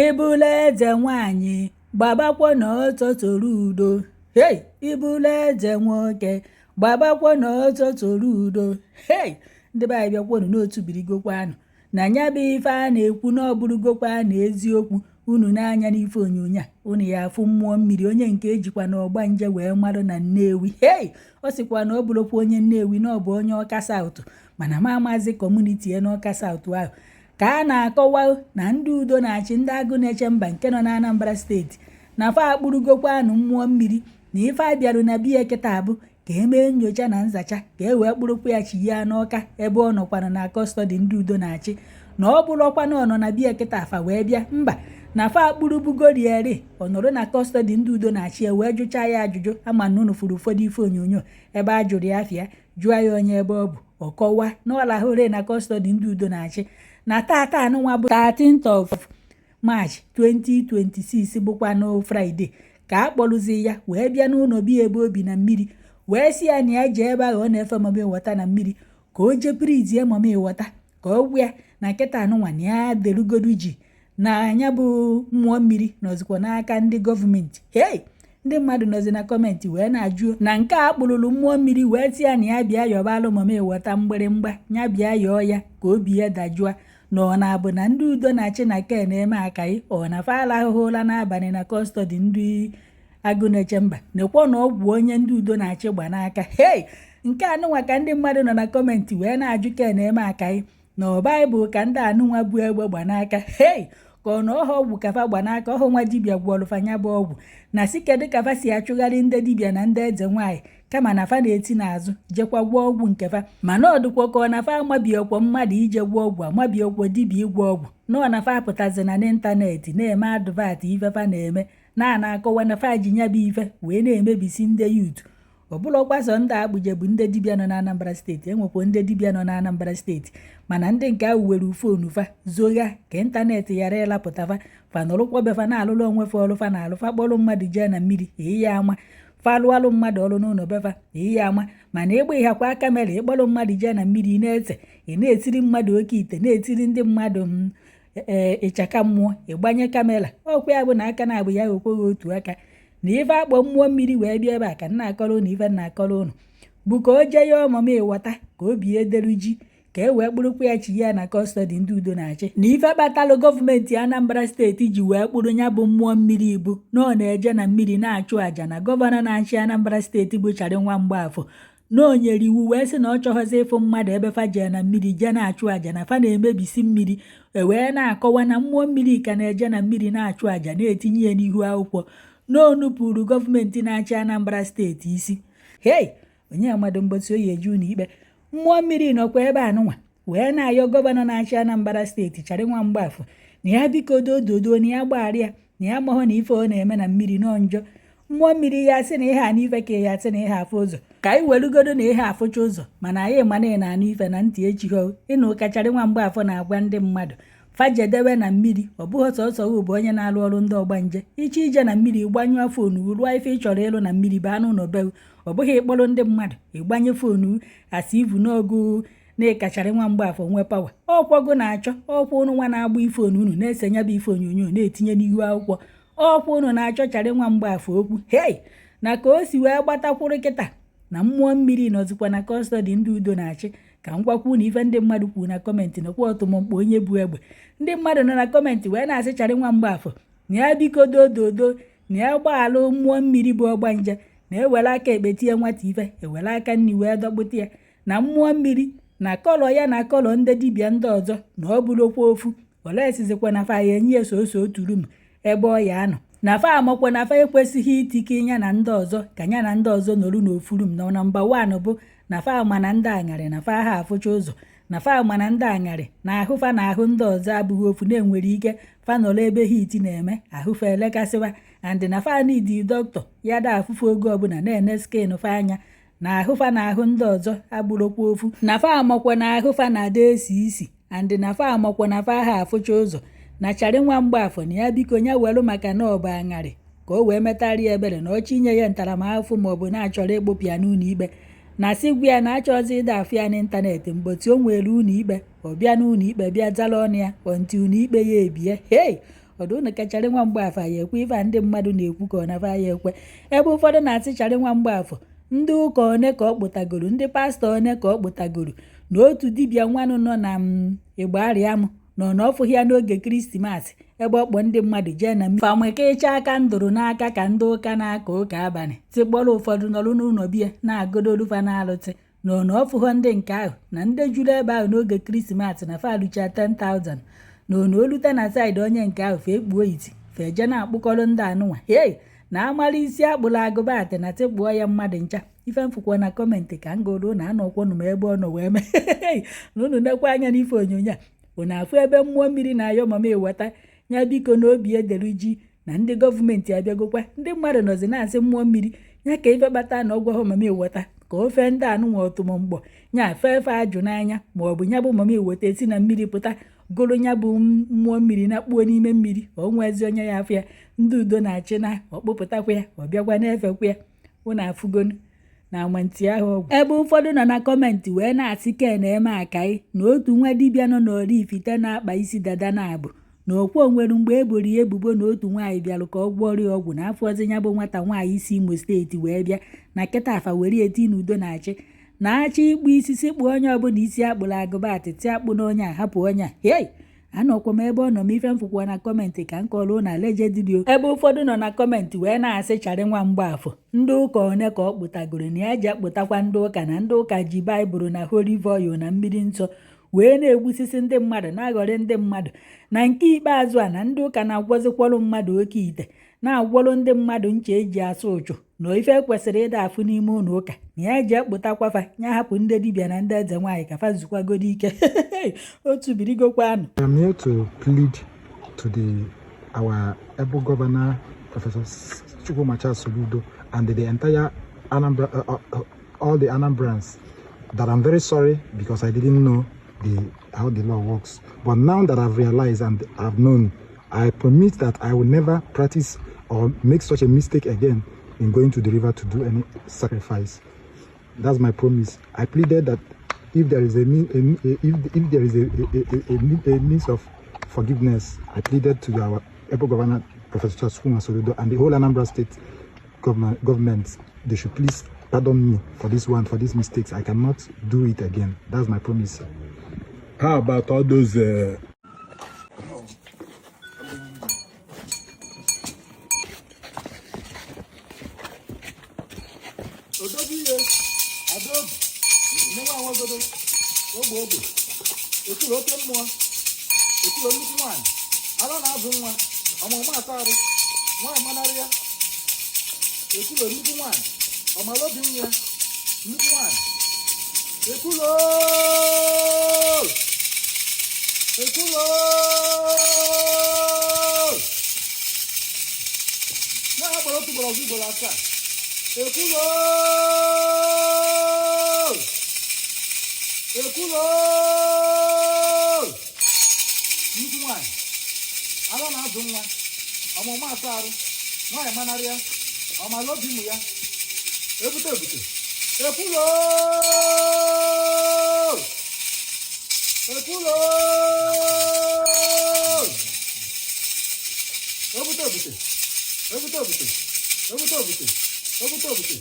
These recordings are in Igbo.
Ị bụlụ eze nwaanyị, gbabakwa n'ọsọ Soludo. Hey! Ị bụlụ eze nwoke, gbabakwa n'ọsọ Soludo. Hey! Ndị be anyị, bịakwonu n'otu birigokwanụ na nya bụ ife a na-ekwu na ọ bụrụgokwa na eziokwu. Unu n'anya n'ife onyonyo a, unu ya afụ mmụọ mmiri, onye nke ejikwa na ọgbanje wee marụ na Nnewi. Hey! Ọ sịkwa na ọ bụrụkwa onye Nnewi, na ọ bụ onye Ọka South, mana ma amazi community ya n'Ọka South ahụ ka a na-akọwa na ndị udo na-achị, ndị agụ na-eche mba nke nọ na Anambra Steeti, na fa akpụrụgokwanụ mmụọ mmiri na ife abịarụ na biya kịta bụ ka emee nyocha na nzacha, ka e wee kpụrụkwa ya chi ya n'Ọka ebe ọ nọkwanụ na custody ndị udo na-achị. Na ọ bụrụkwa na ọ nọ na biya kịta afa wee bịa mba na fa akpụrụbugorieri, ọ nọrọ na custody ndị udo na-achị ya wee jụchaa ya ajụjụ. Ama na unu fụrụ ụfọdụ ife onyonyo ebe a jụrụ ya afịa, jụọ ya onye ebe ọ bụ, ọ kọwa na ọ lahụre na custody ndị udo na-achị na tata anụnwa bụ 13th of March 2026, bụkwanụ Friday, ka a kpọrụzi ya wee bịa n'ụlọ bi ebe obi na mmiri, wee sị ya na ya jee ebe ahụ ọ na-efe mami water na mmiri, ka o jee prizie mami water, ka ọ gwa ya na nkịta anụnwa na ya derugodu ji na anya bụ mmụọ mmiri nọzikwa n'aka ndị gọọmenti. Hei, ndị mmadụ nọzi na comment wee na-ajụ na nke a kpụrụrụ mmụọ mmiri wee sị ya na ya bịa yọbalụ mami water mgbịrịmgba, ya bịa yọọ ya ka obi ya dajụa, na ọ na-abụ na ndị udo na-achị na ke na-eme akaị ọ na fa alahụhụ ụra n'abalị na custody ndị agụ na-eche mba, nekwa na ọgwụ onye ndị udo na-achị gba n'aka. Hei, nke anụnwa ka ndị mmadụ nọ na comment wee na-ajụ ke na-eme akaị na ọ baịbụl ka ndị anụnwa bụ egbe gba n'aka. Hei, ka ọ na ọha ọgwụ kafa gba n'aka, ọhụ nwa dibịa gwọrọ fanya bụ ọgwụ na si kedu ka fa si achụgharị ndị dibịa na ndị eze nwaanyị, kama na fa na-eti n'azụ jekwa gwọọ ọgwụ nke fa. Mana ọ dịkwa ka ọ na fa amabiokwo mmadụ ije gwọọ ọgwụ, amabiokwo dibịa ịgwọ ọgwụ, na ọ na fa apụtazi na n'ịntanetị na-eme advert ife fa na-eme, na-ana akọwa na fa ji nya bụ ife wee na-emebisi ndị youth. Ọ bụrụkwa sọ ndị akpụje bụ ndị dibịa nọ na Anambra Steeti, enwekwa ndị dibịa nọ na Anambra Steeti, mana ndị nke ahụ were phone fa zogha ka ịntanetị ghara ịlapụta fa. Fa nọrụkwa befa na-alụrụ onwe fa ọrụ fa na-alụ. Fa kpọrọ mmadụ jee na mmiri, eyi ama fa lụalụ mmadụ ọrụ n'ụlọ befa, eyi ama. Mana ịgba ịhakwa aka mere ịkpọrọ mmadụ jee na mmiri, na-ese, ị na-etiri mmadụ oke ite, na-etiri ndị mmadụ m ee ịchaka mmụọ, ịgbanye camera. Ọkwa ya bụ na aka na-abụ ya okweghị otu aka na ife akpọ mmụọ mmiri wee bịa ebe a ka nna akọrọ ụnụ. Ife nna akọrọ ụnụ bụ ka o jee ya ọmụma ịghọta ka obi ederu ji, ka e wee kpụrụkwa ya chi ya na custody ndị udo na-achị. Na ife kpatalụ gọọmenti Anambra Steeti ji wee kpụrụ ya bụ mmụọ mmiri ibu na ọ na-eje na mmiri na-achụ àjà, na gọvanọ na-achị Anambra Steeti bụ Charị Nwa Mgbafọ na o nyere iwu wee sị na ọ chọghọzi ịfụ mmadụ ebe fa jee na mmiri jee na-achụ àjà, na fa na-emebisi mmiri. E wee na-akọwa na mmụọ mmiri ka na-eje na mmiri na-achụ àjà, na-etinye ya n'ihu akwụkwọ na o nupụrụ gọọmenti na-achị Anambra Steeti isi. Hei, onye amadụ mgbọsi oyi eju ụlọ ikpe. Mmụọ mmiri nọkwa ebe anụnwa wee na-ayọ gọvanọ na-achị Anambra Steeti, Charị Nwa Mgbafọ, na ya biko dododo, na ya gbaghara ya, na ya mahụ na ife ọ na-eme na mmiri nọ njọ. Mmụọ mmiri ya sị na ihe a n'ife ka ya sị na ihe afụ ụzọ, ka anyị welugodo na ihe afụcha ụzọ, mana anyị ma na ị na-anụ ife na ntị echighọ ịnụ ka Charị Nwa Mgbafọ na-agwa ndị mmadụ fajedewe na mmiri. Ọ bụghị sọsọ bụ onye na-alụ ọrụ ndị ọgbanje iche ije na mmiri, gbanyụọ phone, rụọ ife ị chọrọ ịlụ na mmiri, baa n'ụlọ be. Ọ bụghị ịkpọrọ ndị mmadụ ịgbanye phone asị ivu n'ọgụ na ịkacharị Nwa Mgbafọ nwee power. Ọkwago na-achọ ọkwa ụnụ nwa na-agba ifonu unu na-ese ya bụ ife onyonyo na-etinye n'ihu akwụkwọ. Ọkwa ụnụ na-achọ Charị Nwa Mgbafọ okwu. Hei, na ka o si wee gbatakwuru kịta na mmụọ mmiri nọzikwa na custody ndị udo na-achị, ka m gwakwu na ife ndị mmadụ kwuru na comment nakwa ọtụmọmkpọ onye bụ egbe. Ndị mmadụ nọ na comment wee na-asị Charị Nwa Mgbafọ na ya biko dododo, na ya gbaalụ mmụọ mmiri bụ ọgbanje, na-ewere aka ekpe tie nwata ife, ewere aka nri wee dọkpụta ya, na mmụọ mmiri na colour ya na colour ndị dibịa ndị ọzọ na ọ bụrụkwa ofu olesizikwa, na fa ya enye ya soso otu room ebe ọ ya anọ, na fa amakwa na fa ekwesịghị itike ya na ndị ọzọ ka ya na ndị ọzọ nọrụ n'ofu room. Na number one bụ na fa ama na ndị aṅarị na fa ha afụcha ụzọ, na fa ama na ndị aṅarị na ahụ fa na ahụ ndị ọzọ abụghị ofu, na-enwere ike fa nọrọ ebe heat na-eme ahụ fa elekasịwa, and na fa need dọkịta ya da afụfụ oge ọbụla na-ene skin fa anya, na ahụ fa na ahụ ndị ọzọ abụrụkwa ofu, na fa amakwa na ahụ fa na-ada esi isi, and na fa amakwa na fa ha afụcha ụzọ, na Charị Nwa Mgbafọ na ya biko ya welu maka na ọ bụ aṅarị ka o wee metarị ya ebere, na ọchị inye ya ntaramahụhụ maọbụ na-achọrọ ịkpụpụ ya n'ụlọ ikpe, na sị gwa ya na achọghịzị ịda afụ ya n'ịntanetị. Mgbochi o nwere ụlọ ikpe, ọ bịa n'ụlọ ikpe bịa zara ọnụ ya ọntị ụlọ ikpe ya ebie. Hei, Ọdụ unu ka Charlie nwa Mgbafọ ya ekwe ife a ndị mmadụ na-ekwu ka ọ na fa ya ekwe? Ebe ụfọdụ na-asị Charlie nwa Mgbafọ, ndị ụka one ka ọ kpụtagoro, ndị pastọ one ka ọ kpụtagoro, na otu dibịa nwanụ nọ na m Ịgbarịam nọ na ọfụghị ya n'oge Krismas, ebe ọ kpọ ndị mmadụ jee na mmiri famịkịcha aka ndụrụ n'aka ka ndị ụka na-aka ụka abalị tikpọrọ ụfọdụ nọrọ n'ụlọ biya na-agọdolu fa na-alụtị na ọ na ọfụghọ ndị nke ahụ na ndị juru ebe ahụ n'oge Krismas na falucha 10,000 na ọ na olute na side onye nke ahụ fee kpuo iti feje na-akpụkọrọ ndị anụnwa hei na amara isi akpụrụ agụba atị na tịkpụọ ya mmadụ ncha. Ife mfụkwa na comment ka m gụrụ na anọkwọnụ m ebe ọ nọ wee mee na unu nekwa anya n'ife onyonyo a, unu afụ ebe mmụọ mmiri na-ayọ mama ịweta ya biko na obi edelu ji na ndị gọọmenti abịagokwa. Ndị mmadụ nọzi na-asị mmụọ mmiri ya ka ife kpata na ọgwọ mama ịweta ka ofe ndị anụnwa ọtụmọmkpọ nya fefe ajụ n'anya, ma ọ bụ ya bụ mama iweta esi na mmiri pụta gụrụ ya bụ mmụọ mmiri na kpuo n'ime mmiri o nwezi onye ya afọ ya. Ndị udo na-achị na ọkpụpụtakwa ya, ọ bịakwa na-efekwa ya. Unu afụgonu na amantị ahụ ọgwụ. Ebe ụfọdụ nọ na comment wee na-asị Ken eme akai na otu nwa dibịa nọ n'Oraifite na-akpa isi dada na-abụ na okwo nwere mgbe e boro ya ebubo na otu nwaanyị bịara ka ọ gwọrọ ya ọgwụ na afọ ọzọ ya bụ nwata nwaanyị si Imo steeti wee bịa na kịta afa were eti n'udo na-achị na-achọ ịkpụ isi si kpụọ onye ọbụla isi akpụrụ agụba atịtị akpụ na onye a hapụ onye a. Hei, anọkwa m ebe ọ nọ m ife mfụkwa na comment ka m kọrọ na allegedly o. Ebe ụfọdụ nọ na comment wee na-asị Charlie nwa Mgbafọ, ndị ụka one ka ọ kpụtagoro, na ya ji akpụtakwa ndị ụka, na ndị ụka ji Baịbụl na holy oil na mmiri nsọ wee na-egbusisi ndị mmadụ na-aghọrị ndị mmadụ. Na nke ikpeazụ a na ndị ụka na-agwọzikwọrọ mmadụ oke ite, na-agwọrọ ndị mmadụ ncha eji asụ ụchụ na ife kwesịrị ịda afụ n'ime ụlọ ụka, na ya ji akpụtakwafa ya hapụ ndị dibịa na ndị eze nwaanyị ka fa zukwagoro ike otu birigokwanụ. I am here to plead to the our able governor, Professor Chukwuma Charles Soludo, and the entire Anambra, all the Anambrans, that I'm very sorry because I didn't know the how the law works. But now that I've realized and I've known, I promise that I will never practice or make such a mistake again in going to the river to do any sacrifice. That's my promise. I pleaded that if there is a, mean, a, if there is a means of forgiveness, I pleaded to our able governor, Professor Chukwuma Soludo, and the whole Anambra State government, they should please pardon me for this one, for these mistakes. I cannot do it again. That's my promise. How about all those Odogwu ihe adaobi nne nwa nwagodo ogbe ogbe ekuru oke mmụọ ekuru nnukwu nwaanyị ara na-azụ nwa ọmụmụ asa arụ nwaanyị manarị ya ekuru nnukwu nwaanyị ọmara obi nwa ya nnukwu nwaanyị ekulo ekulo nwaanyị akpọrọ otu ugboro ọzọ ugboro asaa ekulo ekulo nnukwu nwaanyị ara na-azụ nwa ọmụmụ asa arụ nwaanyị manarị ya ọmara obi ụmụ ya ebute ebute ekulo ekulo ebute ebute ebute ebute ebute ebute ebute ebute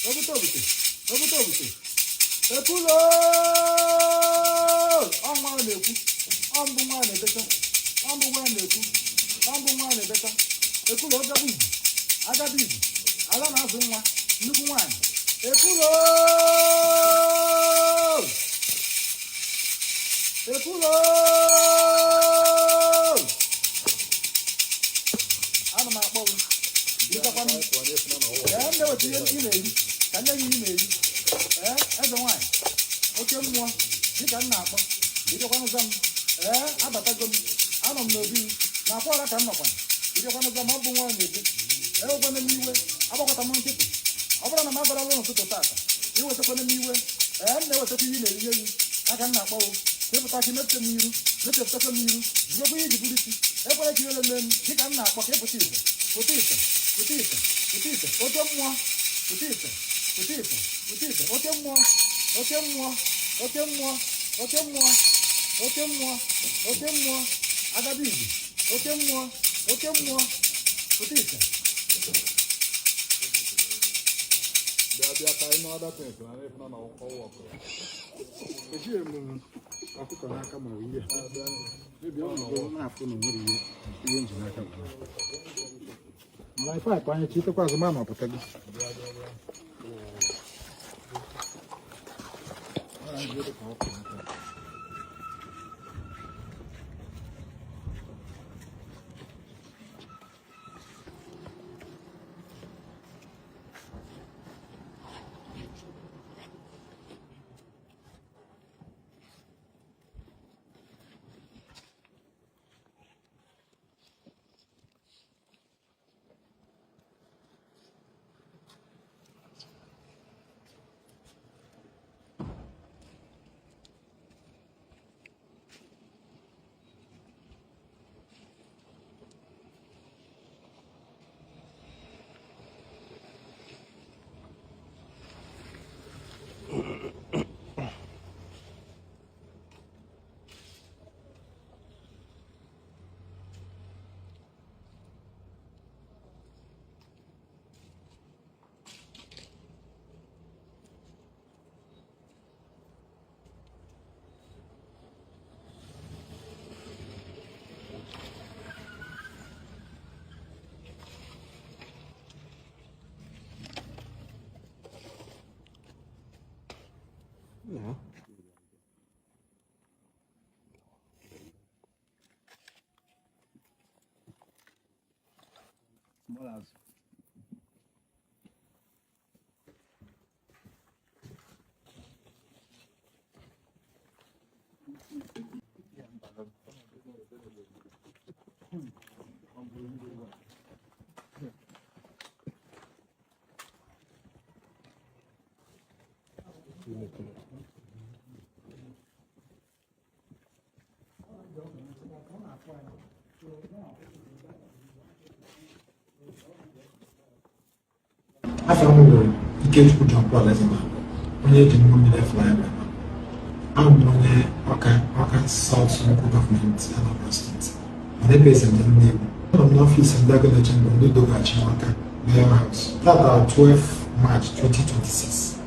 ebute ebute ebute ebute ekulo ọnwa na-ekwu ọmbụ nwa na-ebeta ọmbụ nwa na-ekwu ọmbụ nwa na-ebeta ekulo agaba ibu agaba ibu ala na-azụ nwa nnukwu nwaanyị ekulo ekulo ana m akpọ gị bịakwanụ. Ee, m na-eweta ihe ị na-eri ka nne gị ị na-eri. Ee, eze nwaanyị oke mmụọ dịka m na-akpọ ịbịakwanụ za m. Ee, abatago m, anọ m n'obi m na akwa ọra ka m nọkwa ịbịakwanụ za m. Ọ bụ nwa na-ebi ewekwana m iwe, agbakwata m nkịtị. Ọ bụrụ na m agara ọrụ n'ụtụtụ tata, iwetakwana m iwe. Ee, m na-ewetakwa ihe ị na-eri gị aka m na-akpọ gị ka ịpụta ka imepụta m iru mechepụtakwa m iru jirikwa ihe iji bụrụ isi ekwere ka ihere mee m dịka m na-akpọ ka ịpụta ife pụta ife pụta ife pụta ife oke mmụọ pụta ife pụta ife pụta ife oke mmụọ oke mmụọ oke mmụọ oke mmụọ oke mmụọ oke mmụọ agaba izu oke mmụọ. Oke mmụọ, pụta ife. Bịa bịa ka anyị other things na ịfụna na ọwụ ọkụ. Ejighị m ọkụkọ n'aka ma ọ bụ ihe. Maybe ọ nọgo na-afụ na o nwere ihe ihe nji n'aka bụ. Mana ife akpa anyị chitekwa azụ ma na ọpụtago. Afọ m bụ Ikechukwu John Paul Ezema, onye eji mmụọ mmiri fly ebe. Abụ m onye Ọka, Ọka South Local Government, Anambra State, mana ebe esi m na Nnewi. Anọ m n'ọfịs ndị Agụnachi mbụ ndị Dogachi n'Ọka, Mayor House. Tata 12 March 2026.